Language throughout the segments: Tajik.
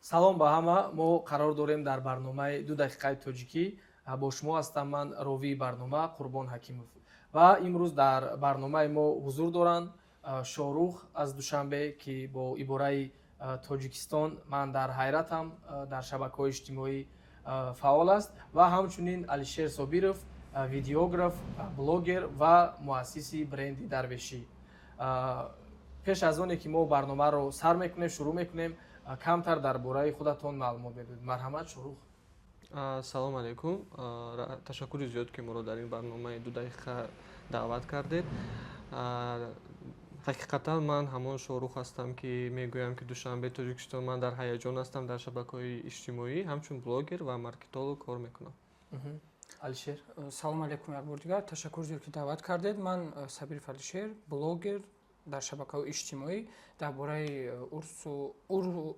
Салом ба ҳама. Мо қарор дорем дар барномаи «Ду дақиқаи тоҷикӣ». Бо шумо ҳастам ман, ровии барнома Қурбон Ҳакимов, ва имрӯз дар барномаи мо ҳузур доранд Шоҳрух аз Душанбе, ки бо ибораи «Тоҷикистон, ман дар ҳайратам» дар шабакаҳои иҷтимоӣ фаъол аст, ва ҳамчунин Алишер Собиров, видеограф, блогер ва муассиси бренди «Дарвешӣ». Пеш аз оне ки мо барномаро сар мекунем, шурӯъ мекунем, камтар дар бораи худатон маълумот медиҳед. Марҳамат, Шоҳрух. Салом алайкум. Ташаккури зиёд, ки моро дар ин барномаи «Ду дақиқа» даъват кардед. Ҳақиқатан ман ҳамон Шоҳрух ҳастам, ки мегӯям, ки «Душанбе, Тоҷикистон, ман дар ҳаяҷон ҳастам». Дар шабакаҳои иҷтимоӣ ҳамчун блогер ва маркетолог кор мекунам. Алишер. Салом алайкум як бор дигар. Ташаккур зиёд, ки даъват кардед. Ман Сабиров Алишер, блогер дар шабакаҳои иҷтимоӣ, дар бораи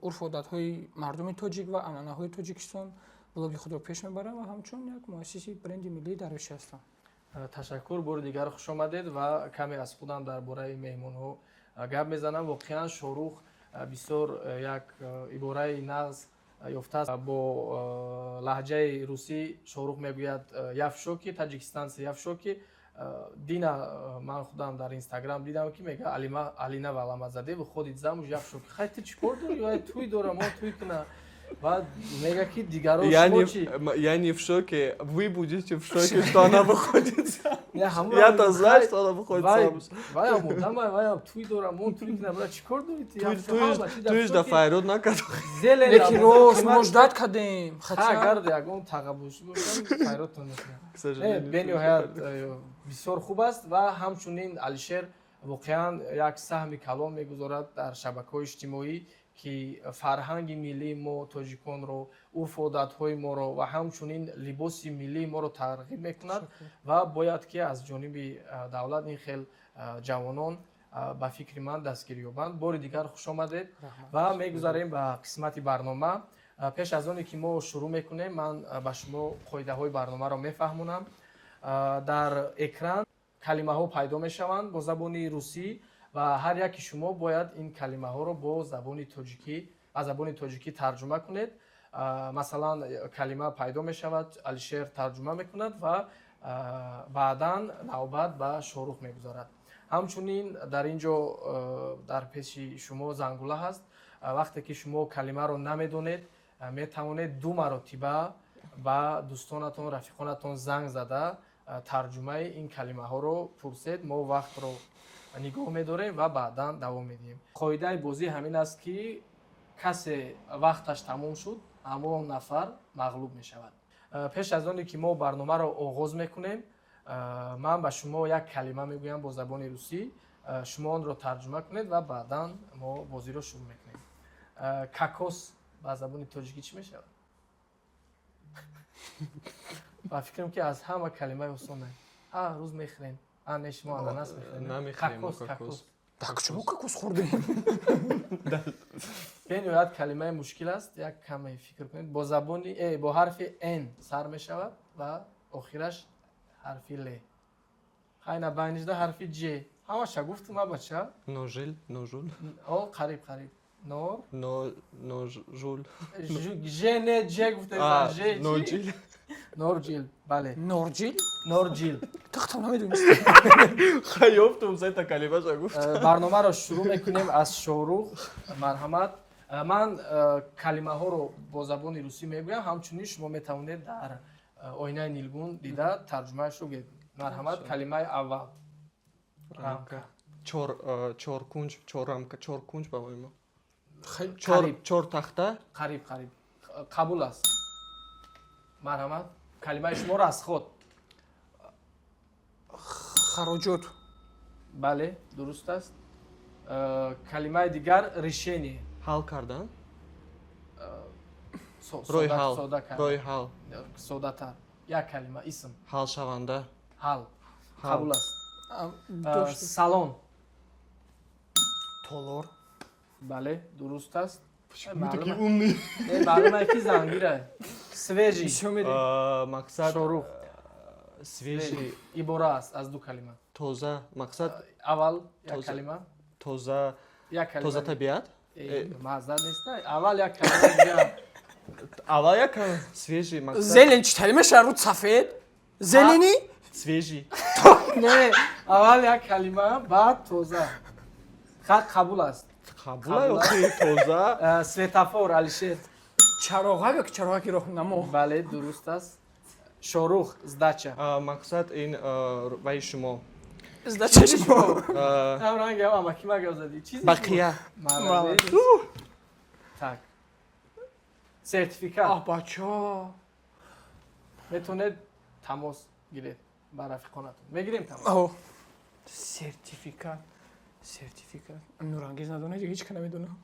урфу одатҳои мардуми тоҷик ва анъанаҳои Тоҷикистон блоги худро пеш мебарам ва ҳамчун як муассиси бренди миллии «Дарвешӣ» ҳастам. Ташаккур, бори дигар хуш омадед. Ва каме аз худам дар бораи меҳмонҳо гап мезанам. Воқеан, Шоҳрух бисёр як ибораи нағз ёфтааст. Бо лаҳҷаи русӣ Шоҳрух мегӯяд: «Я в шоке, таджикистанцы, я в шоке». Дина ман худам дар Инстаграм дидам, ки мега: «Алина Валамазаде выходит замуж, я в шоке». Хай, ту чӣ кор дорӣ? Вай туй дора, мо туй куна. Баъд мега, ки дигаро Я не в шоке, вы будете в шоке, что она выходит замуж. Я-то знаю, что она выходит замуж. Ваям одама, ваям туй дора, мо туй куна, бра, чӣ кор дорӣ? Туиш да файрод накард. Лекин рост, мо ждать кардем. Агар ягон тағаббусӣ бошам, файродтон мекунам. Бениҳоят бисёр хуб аст. Ва ҳамчунин Алишер воқеан як саҳми калон мегузорад дар шабакаҳои иҷтимоӣ, ки фарҳанги миллии мо тоҷиконро, урфу одатҳои моро ва ҳамчунин либоси миллии моро тарғиб мекунад. Ва бояд ки аз ҷониби давлат ин хел ҷавонон, ба фикри ман, дастгирӣ ёбанд. Бори дигар хуш омадед ва мегузарем ба қисмати барнома. Пеш аз оне ки мо шурӯъ мекунем, ман ба шумо қоидаҳои барномаро мефаҳмонам. Дар экран калимаҳо пайдо мешаванд бо забони русӣ ва ҳар яки шумо бояд ин калимаҳоро бо забони тоҷикӣ, аз забони тоҷикӣ тарҷума кунед. Масалан, калима пайдо мешавад, Алишер тарҷума мекунад ва баъдан навбат ба Шоҳрух мегузарад. Ҳамчунин дар ин ҷо дар пеши шумо зангула ҳаст. Вақте ки шумо калимаро намедонед, метавонед ду маротиба ба дӯстонатон, рафиқонатон занг зада, тарҷумаи ин калимаҳоро пурсед. Мо вақтро нигоҳ медорем ва баъдан давом медиҳем. Қоидаи бозӣ ҳамин аст, ки касе вақташ тамом шуд, ҳамон нафар мағлуб мешавад. Пеш аз оне ки мо барномаро оғоз мекунем, ман ба шумо як калима мегӯям бо забони русӣ, шумо онро тарҷума кунед ва баъдан мо бозиро шурӯъ мекунем. Кокос ба забони тоҷикӣ чӣ мешавад? Ба фикрам, ки аз ҳама калимаи осоне, ҳар рӯз мехӯрем. А, не, шумо ананас мехӯред. Намехӯрем. Кокос. Кокос. Кокос. Так чаро кокос хӯрдем? Бениҳоят калимаи мушкил аст, як каме фикр кунед. Бо забони бо ҳарфи Н сар мешавад ва охираш ҳарфи Л. Хайна, байнижда ҳарфи Ҷ. Ҳамаша гуфтум, а, бача. Ножил, ножул. О, қариб, қариб. Нор. Но, ножул. Ж, не, Ҷ гуфтем. А, Ж чӣ? Ноҷил. Норҷил, бале. Норҷил. Норҷил. Тахтам намедонистам. Хай, ёфтум, сета калимаша гуфт. Барномаро шурӯъ мекунем аз Шоҳрух. Марҳамат. Ман калимаҳоро бо забони русӣ мегӯям, ҳамчунин шумо метавонед дар оинаи нилгун дида тарҷумаашро гӯед. Марҳамат, калимаи аввал: рамка. Чор, чор кунҷ, чор рамка, чор кунҷ, по-моему. Чор, Қариб. чор тахта. Қариб, қариб, қабул аст. Марҳамат, калимаи шумо: расход. Хароҷот. Бале, дуруст аст. Калимаи дигар: решение. Ҳал кардан. Роҳи ҳал. Сода кардан. Роҳи ҳал. Содатар, як калима, исм. Ҳалшаванда. Ҳал. Ҳал. Қабул аст. Дошт. Салон. Толор. Бале, дуруст аст. Почему такие умные? Не, маълума, ки зангира. Свежий. Бисёр медем. Мақсад. Шоҳрух. Свежий. Ибора аст аз ду калима. Тоза. Мақсад. Аввал як Тоза. калима. Тоза. Як калима. Тоза табиат. Мазза неста. Аввал як калима дига. Аввал як свежий, мақсад. Зелень чӣ тари мешавад, рӯд сафед зелени. Свежий. Не, аввал як калима, баъд тоза. Хат қабул аст. Қабула ё тоза? Светофор, Алишер. Чароғак ё ки чароғаки роҳнамо. Бале, дуруст аст. Шорух, сдача. Мақсад ин ваи шумо. Сдача шумо. Ҳам ранги ҳам амаки ма гап задӣ. Чизи бақия. Молодец. Так. Сертификат. Аҳ, бача. Метавонед тамос гиред ба рафиқонатон. Мегирем тамос. О, сертификат, сертификат Нурангез надонад, ҳеҷ ка намедонам.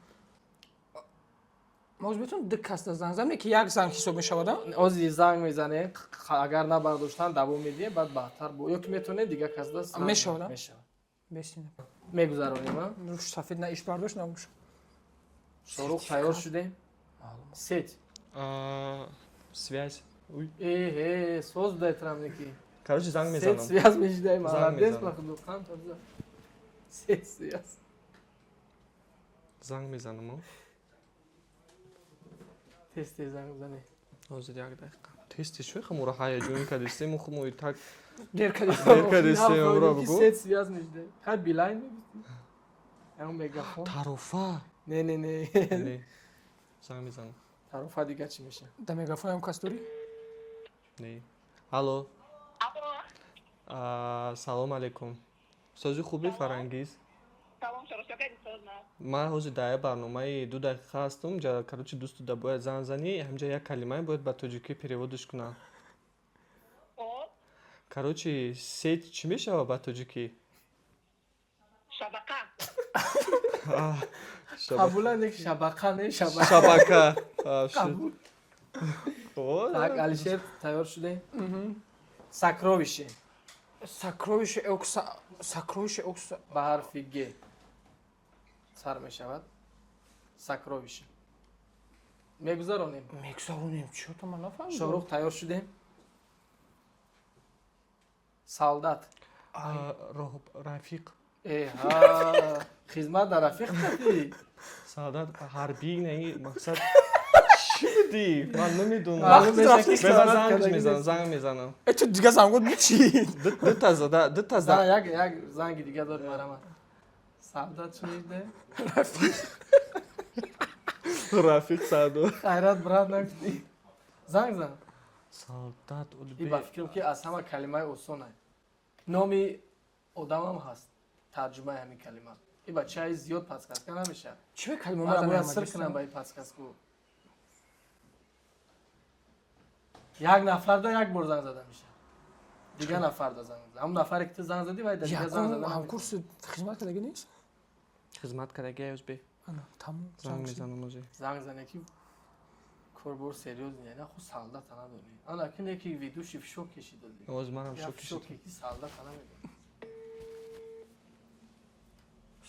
Ма оз метавонам ду кас да занг занам, ки як занг ҳисоб мешавад, а? Ози занг мезанем, агар набардоштан, давом медиҳем, баъд баъдтар бо ё ки метавонед дигар кас да занг. Мешавад, а? Мешавад. Бесина. Мегузаронем, а? Рӯш сафед на иш бардошт набош. Шорух, тайёр шудем. Сеть. Связь. Уй. Эҳе, соз дайтрамники. Короче, занг Сеть мезанам. Связь мешидай, Занг молодец. мезанам. Махлуқан таза. Сеть, связь. Занг мезанам, о. Тез, тез занг зане. Ҳозир, як дақиқа. Тез, тез, чӯй хамура ҳаяҷон кардистем, мо хумо так Дер кардем. Дер кардистем, амро бугу. Сеть, связь мешидай. Хай, Билайн мегуфти. Ягон Мегафон. Тарофа. Не, не, не. Не. Занг мезанам. Тарофа дига чӣ меша? Да Мегафон ҳам кас дорӣ? Не. Алло. Салом алейкум. Сози хуби, Фарангиз? Салом, Шорух, как созна? Ман ҳозир дар як барномаи 2 дақиқа ҳастум. Ҷа, короче, дӯсту да бояд занг занӣ, ҳамҷа як калимае бояд ба тоҷикӣ перевод ш кунам. О, Короче, сеть чӣ мешавад ба тоҷикӣ? Шабака. Қабула, не, шабақа, не, шабака. Шабака. А, шуд. Қабул. О, Так, Алишер, тайёр шудем. Сокровище. Сокровище окса, сокровище окса. Ба ҳарфи г сар мешавад. Сокровище. Мегузаронем. Мегузаронем, чё-то ман нафаҳмидам. Шорух, тайёр шудем. Солдат. А, рафиқ. Эҳа, хизмат дар рафиқ кардӣ. Солдат ҳарбӣ, не, мақсад чӣ будӣ, ман намедонам. Маълум мешавад, ки Ман хизмат занг кардагӣ мезанам. нест. Занг мезанам. Э, ту дига зангот бичи. Дута зада, дута Зан, зада. як занги дига дорем, марама. Солдат чӣ мешде? Рафиқ сардор. Хайрат, брат, нагуфтӣ. Занг зан. Солдат. И ба фикрам, ки аз ҳама калимаи осона. Номи одамам ҳаст. Тарҷумаи ҳамин калима. И бачаи зиёд подсказка намешавад. Чӣ бе калима? Мара бояд сир кунам ба ин подсказку. Як нафарда як бор занг зада мешавад. Дигар нафарда занг зада. Ҳамон нафаре ки ту занг задӣ, вай да дига занг зада намешавад. Ҳамкурси хизмат кардаги нест? Хизмат кардаги ӯзбе. Ана, тамом. Занг мезанам ози. Занг зане, ки корбор серьёзный, на худ солдата надонӣ. Ана ки не, ки ведущий в шок кешидади. Оз манам Я шок в кишид. шоке, ки солдата намедонӣ.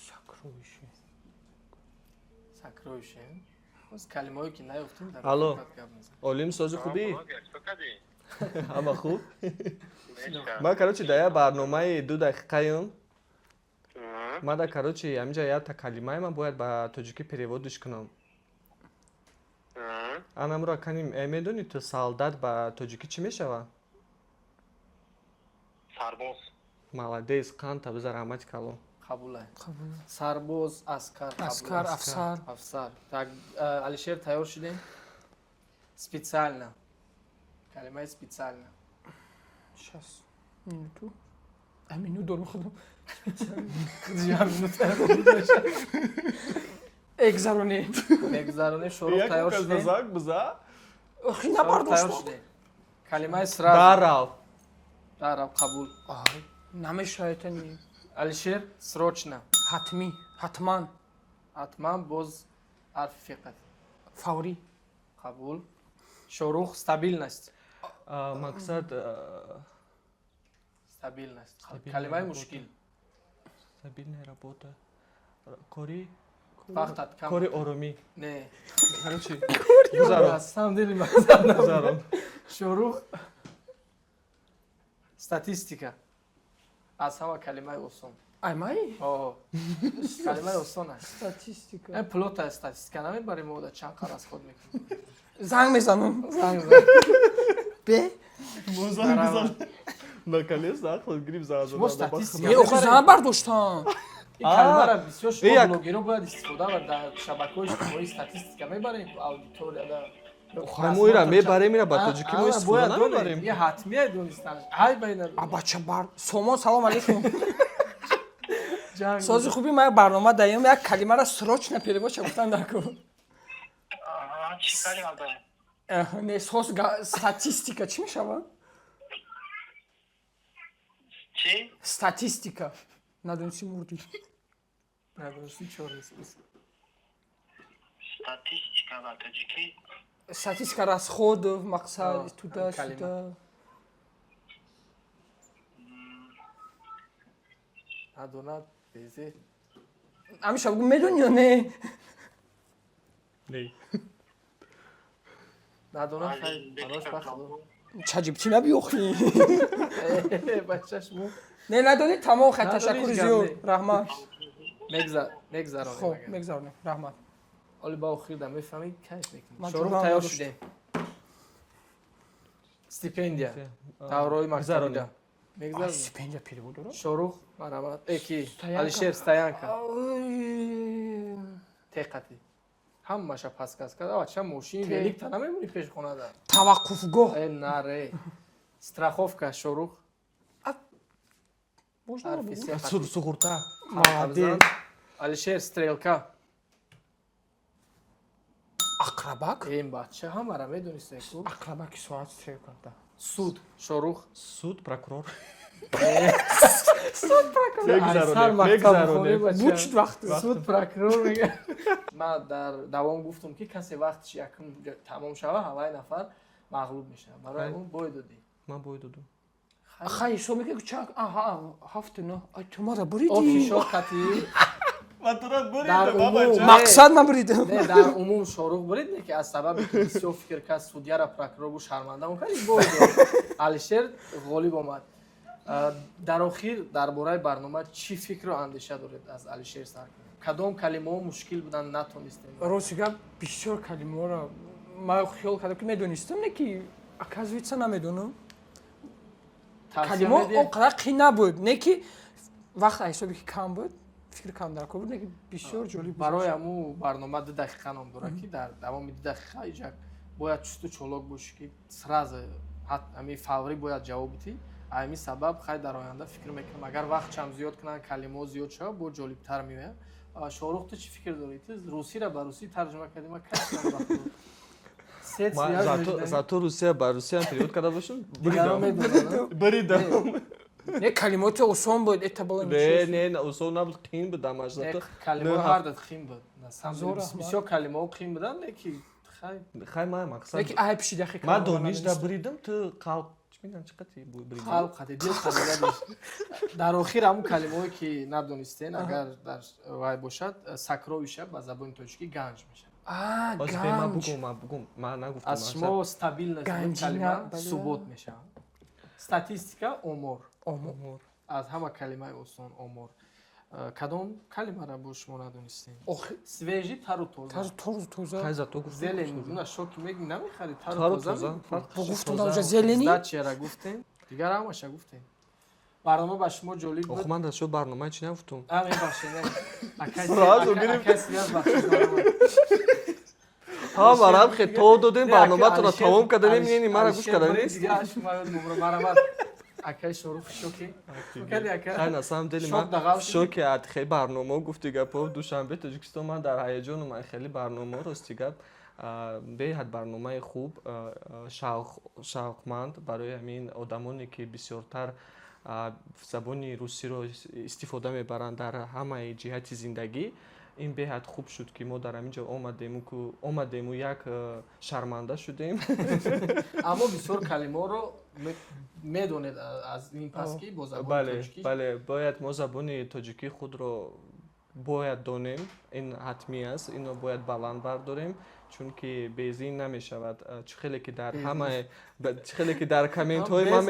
Сокровище. Сокровище. Боз калимаҳое ки наёфтем дар Алло. ҳақиқат гап мезанем. Олим, сози хубӣ? Чӣ кардӣ? Ҳама хуб. Ман, короче, дар як барномаи 2 дақиқаем. Мада, короче, ҳаминҷа якта калимае ман бояд ба тоҷикӣ перевод ш кунам. Анамро кани медонӣ ту, солдат ба тоҷикӣ чӣ мешавад? Сарбоз. Молодец, қанта биза, раҳмати калон. Қабулай. Қабул. Сарбоз, аскар. Қабул. Аскар, афсар. Афсар. Так, Алишер, тайёр шудем. Специально. Калимаи специально. Щас, минуту, а минут дорум худам. Худиам минута. Эгзаронем. Мегузаронем. Шорух, тайёр шудем. Занг биза. Охи, Шорух, тайёр набардошт. шудем. Калимаи сразу. Дарав. Дарав, қабул. Намешаятани. Алишер, срочно. Ҳатмӣ, ҳатман. Ҳатман, боз ҳарфи фиқат. Фаврӣ. Қабул. Шорух, стабильность. Мақсад Стабильность. Стабильная Калимаи работа. мушкил. Стабильная работа, кори Вақтат кам. Кори оромӣ. Не. Короче, гузарон. На самом деле мақсад набуд. Гузарон. Шорух, статистика. Аз ҳама калимаи осон. Ай май? О, калимаи осон аст. Статистика. Э, пулота статистика намебарем, мо да чанд қар расход мекунем. Занг мезанам. Занг зан. Бе? Занг. Наконец-то ақл гирифт, занг. Шумо статистика Не, охи занг бардоштам. Ин калимаро бисёр шумо Э, блогеро бояд истифода бар, дар шабакаҳои иҷтимоӣ статистика мебарем, аудиторияда. Мо ира мебарем, ира ба тоҷикӣ мо истифода намебарем. Я ҳатмия донистан. Ҳай байна. А бача бар. Сомон, салом алейкум. Ҷанг. Сози хуби, ман як барнома даем, як калимаро срочно перевод ша гуфтан дар кун. Аҳа, чӣ калима дорем? Не, соз статистика чӣ мешавад? Чӣ? Статистика. Надонисти, мурдӣ. Надонисти, чор нест. Статистика ба тоҷикӣ? Статистика расходов, мақсад, А, туда, калима. сюда. Надонад, безе. Ҳамеша бугу, медонӣ ё не? Не. Надонад, хай, барош ба худо. Чаҷибтӣ набиёхӣ. Э, бача, шумо Не, надонӣ, тамом, хай, Надонӣ, ташаккури ҳеҷ гап зиёд. не. Раҳмат. Мегзаронем. Хоб, Агар. мегзаронем. Раҳмат. Оли ба охир да мефаҳмӣ, кайф мекунӣ. Ман Шорух, ҷуръам тайёр надоштам. шудем. Стипендия. Даврои мактабида. Гузаронем. А, Мегзаронем. стипендия перевод дорад? Шорух, марҳамат. Э, ки? Стоянка. Алишер, стоянка. Ой. Теқати. Ҳамаша пасказ кард. Ава, ча мошини великта намемонӣ пеши хонада. Таваққуфгоҳ. Э, наре. Страховка, Шорух. Можно Ҳарфи бугу? се қати. Суғурта. Молодец. Алишер, стрелка. Ақрабак. Ин бача ҳамара медонисте ку. Ақрабаки соат, стрелка, да. Суд, Шорух. Суд, прокурор. Суд, прокурор. Айсар Мегзаронем, мактабхона мегзаронем. бача. Буд шуд вақт. Суд, прокурор мега. Ман дар давом гуфтам, ки касе вақтиш якум тамом шава, ҳавай нафар мағлуб мешавад. Барои Хай. он бой додӣ. Ман бой додам. Хай, ҳисоб мекунӣ, чанд? Аҳа, ҳафту нӯҳ. Ай, ту мара буриди. Общий счёт қати Ман тура Дар умум. Мақсад, ман буридам. Не, дар умум Шорух бурид, не ки аз сабабе ки бисёр фикр кард, судьяра прокурор гу, шарманда кард, бой дод. Алишер ғолиб омад. Дар охир дар бораи барнома чӣ фикру андеша доред? Аз Алишер сар кунем. Кадом калимаҳо мушкил буданд, натонистем? Рости гап, бисёр калимаҳоро ман хиёл кардам, ки медонистам, не ки, оказывается, намедонам. Тавсия Калимаҳо медиҳед? он қадар қин набуд, не ки вақт ҳисоби ки кам буд, фикр кам дар кор буд, не ки бисёр ҷолиб буд. Барои ҳамун барнома 2 дақиқа ном дорад, ки дар давоми 2 дақиқа иҷа бояд чусту чолок бошӣ, ки сразу ҳами фаврӣ бояд ҷавоб бидиҳӣ. Ҳамин сабаб, хай, дар оянда фикр мекунам, агар вақт чам зиёд кунанд, калимаҳо зиёд шавад, бо ҷолибтар меояд. Шоҳрух, ту чӣ фикр дорӣ? Ту русиро ба русӣ тарҷума кардӣ, ман кашидам ба худо. Сет связь мешудани. Зато Русия ба Русия перевод карда бошам. Дигарон медонанд. Буридам. Не, калимоти осон буд, это было Не, нечестно. не, осон набуд, қин буд амаш. Не, Зато калимаҳо не, ҳар дад қин буд. На самом деле, Зор, раҳмат. бисёр калимаҳо қин буданд, не ки хай. Хай, ман мақсад. Не ки ай пишида хи. Ман дониш да буридам, ту қалб. Чӣ мегӯям, чӣ қати буридам? Қалб қати, дил қати надошт. Дар охир ҳамун калимаҳое ки надонистен, агар дар вай бошад, сокровища ба забони тоҷикӣ ганҷ мешавад. А, Ҳозир бе, ман ганҷ. бугум, ман бугум. Ман нагуфтам. Аз шумо стабильность буд. Ганҷина, Калима бале. субот мешавад. Статистика, омор. Омор. Аз ҳама калимаи осон омор. Кадом калимаро бо шумо надонистем? Охи. Свежий, тару тоза. Тару тору тоза. Хай, зато гуфтам. Зелень, уна шоки меги, намехари, тару Тару тоза тоза. мегӯ. Фарқ Бо гуфтум, тоза. уже зелени. Сдачияра гуфтем, дигар ҳамаша гуфтем. Барнома ба шумо ҷолиб Охо, буд? ман дар шуд барномаи чӣ нагуфтум? А, мебахшед, не. Сразу гирифт. Акай связь, бахшиш, марҳамат. Ҳама рамхе то додем, Не, барноматонро Алишер- тамом кардем, не, мара гӯш Алишер карда бурид, нест. дигар шумо ёд мебурам. Марҳамат. Акай Шорух, шоки шокади, ака? Хай, на самом деле Шок ман дағал шудӣ? шоки ад хеле барномаҳо гуфти гапҳо. Душанбе, Тоҷикистон, ман дар ҳаяҷонум ай хеле барномаҳо. Рости гап, беҳад барномаи хуб, шавқманд барои ҳамин одамоне, ки бисёртар забони русиро истифода мебаранд дар ҳамаи ҷиҳати зиндагӣ. Ин беҳад хуб шуд, ки мо дар ҳамин ҷо омадему як шарманда шудем. Аммо бисёр калимаҳоро медонед аз ин пас, ки бо забони Бале. тоҷикӣ. Бале, бояд мо забони тоҷикии худро Бояд донем, ин ҳатмӣ аст, инро бояд баланд бардорем, чунки без ин намешавад. Чӣ хеле ки дар ҳамаи, чӣ хеле ки дар комментҳои ман,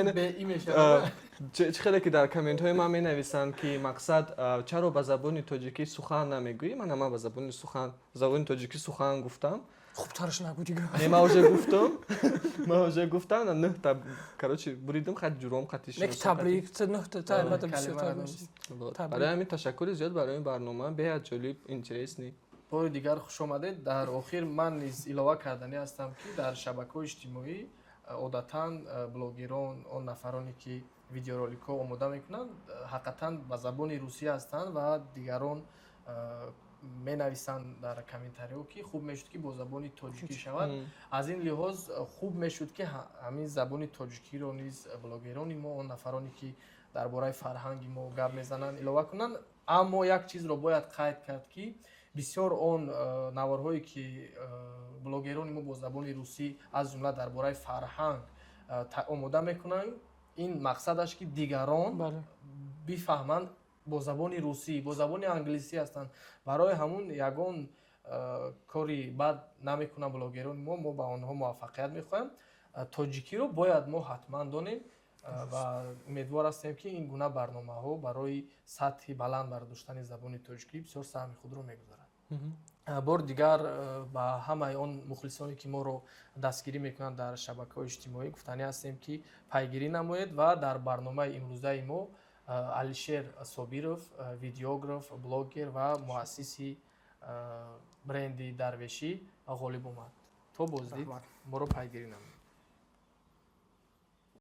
чӣ хеле ки дар комментҳои ман менависанд, ки мақсад, чаро ба забони тоҷикӣ сухан намегӯӣ. Мана, ман ба забони тоҷикӣ сухан гуфтам. Хубтараш нагӯ дигар. Не, ман уже гуфтам, ман уже гуфтам, нӯҳта, короче, буридим, хат ҷуром қатиш. Табрик, нӯҳта та албатта бисёртар. Барои ҳамин ташаккури зиёд барои ин барнома, беҳад ҷолиб, интересный. Бори дигар хушомадед. Дар охир ман низ илова карданӣ ҳастам, ки дар шабакаҳои иҷтимоӣ одатан блогерон, он нафароне ки видеороликҳо омода мекунанд, ҳақиқатан ба забони русӣ ҳастанд ва дигарон менависанд дар комментариҳо, ки хуб мешуд, ки бо забони тоҷикӣ шавад. Аз ин лиҳоз хуб мешуд, ки ҳамин забони тоҷикиро низ блогерони мо, он нафароне ки дар бораи фарҳанги мо гап мезананд, илова кунанд. Аммо як чизро бояд қайд кард, ки бисёр он наворҳое ки блогерони мо бо забони русӣ, аз ҷумла дар бораи фарҳанг, омода мекунанд, ин мақсадаш ки дигарон бифаҳманд, бо забони русӣ, бо забони англисӣ ҳастанд. Барои ҳамун ягон кори бад намекунанд блогерони мо. Мо ба онҳо муваффақият мехоҳем. Тоҷикиро бояд мо ҳатман донем ва умедвор ҳастем, ки ин гуна барномаҳо барои сатҳи баланд бардоштани забони тоҷикӣ бисёр саҳми худро мегузорад. Бори дигар ба ҳамаи он мухлисоне, ки моро дастгирӣ мекунанд дар шабакаҳои иҷтимоӣ, гуфтанӣ ҳастем, ки пайгирӣ намоед. Ва дар барномаи имрӯзаи мо Алишер Собиров, видеограф, блогер ва муассиси бренди Дарвешӣ, ғолиб омад. То боздид, моро пайгирӣ намоед.